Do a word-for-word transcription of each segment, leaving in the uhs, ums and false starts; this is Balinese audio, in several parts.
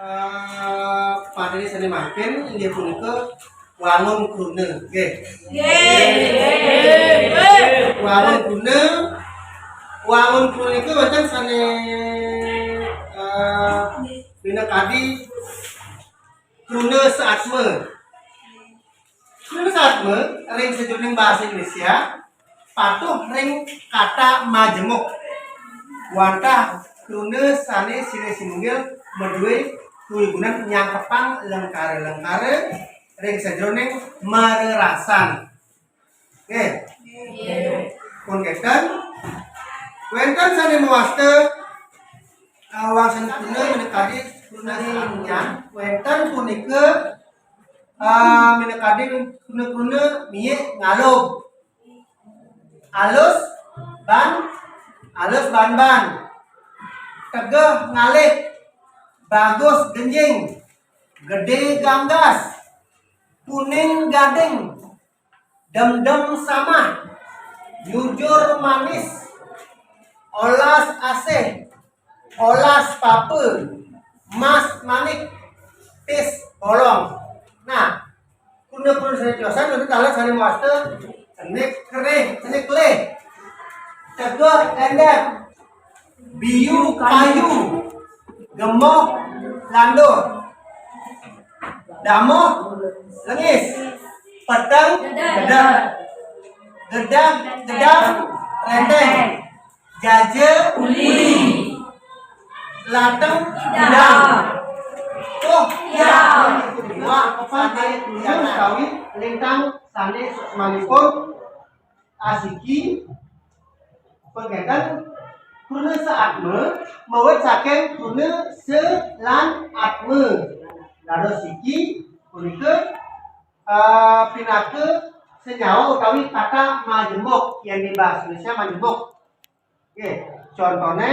Eh, padané sané mangkin inggih punika wangun kruna. Nggih. Wangun kruna, wangun kruna nika wénten sané, eh, minakadi kruna saatma. Kruna saatma ring sajroning basa Indonesia patuh ring kata majemuk. Wantah kruna sané silih sinunggil madué kawiganan nyangkepang lengkara-lengkara ring sajroning marerasan. Oke. Pun kénten, wénten sané mawasta, eh, wangsan kruna minakadi kruna saatnyan, wénten punika, eh, minakadi kruna-kruna miik ngalub. Alus ban, alus banban. Tegeh ngalih, bagus genjing, gedé ganggas, kuning gading, demdem samah, jujur manis, olas asih, olas papa, mas manik, tis bolong. Nah, kruna-kruna sané tiosan wénten taler sané mawasta cenik kerih, cenik kelih, tegeh éndér, biu kayu, gemoh landur, damoh lengis, peteng gedeg, gedang gedang renteng, jaja uli, lateng idang, tuh ya, wah, apa saya tulis kawin lintang sané semalipun asiki, pun kénten kruna saatma mawit saking kruna sa lan atma. Dados siki punika, eh, pinaka senyawa utawi kata majemuk, yén di bahasa Indonesia majemuk. Oke, contohnya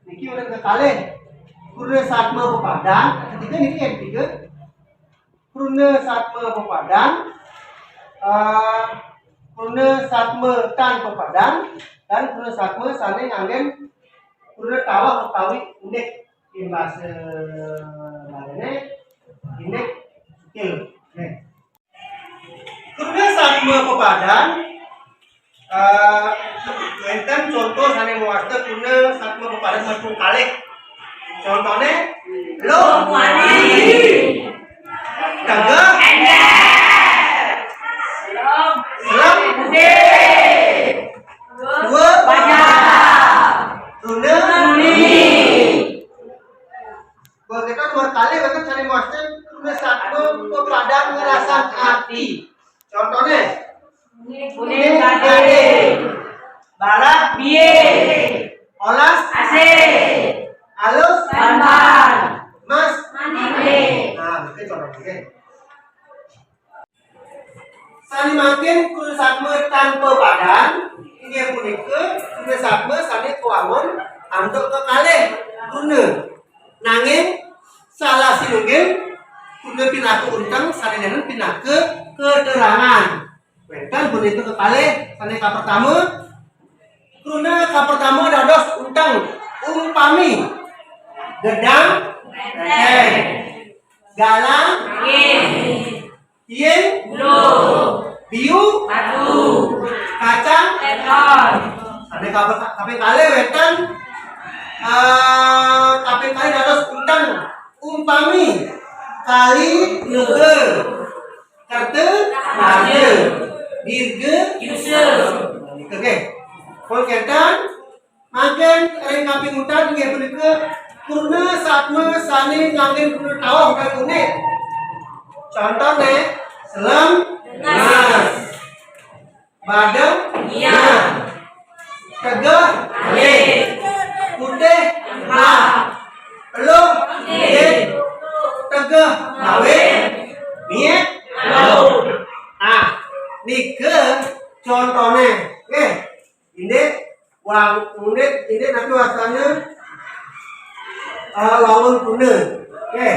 niki wénten kekalih. Kruna saatma pepadan, ketiga niki yang ketiga. Kruna saatma pepadan, eh, kruna saatma tan pepadan, dan kruna saatma sané nganggén kruna tawah utawi indik ing basa Baliné indik sukil. Nggih. Kruna saatma pepadan, eh, wénten contoh sané mawasta kruna saatma pepadan metu kalih. Contohnya, luh mandi. Tegeh. Éndér. Selem. Gede. Dua. Panjang. Tuna. Tuni. Bahwa kita nomor kali bahkan cari master kruna saatma pepadan ngerasan ati. Contohnya, kuning gading. Barak. Bié. Olas. Asih. Alus. Banban. Mas. Manik. Nah, itu contohnya. Sané mangkin kruna saatma tan pepadan, inggih punika kruna saatma sané kawangun antuk kekalih kruna. Nanging salah sinunggil kruna pinaka unteng sané lianan pinaka keterangan. Wénten punika kekalih sané kapertama, kruna kapertama dados unteng, umpami gedang, benteng, galang, angin, Tiing. Bulu. Biu. Batu. Kacang. Teton. Sané kaping, kaping kalih wénten, eh, kaping kalih dados unteng. Umpami kali nuga. Kerta marga. Dirga. Yusa. Oke. Pun kénten. Mangkin ring kaping unteng inggih punika kruna saatma sané nganggén kruna tawah utawi unik. Contohné, selem, ngenes. Badem, nyiah. Tegeh, alit. Putih, cemplak. Eluh, putih. Tegeh, kawin. Miik, aluh. Nah, nika contohné. Nggih. Indik, wang, indik, indik napi wastana, eh, wangun kruna. Oke.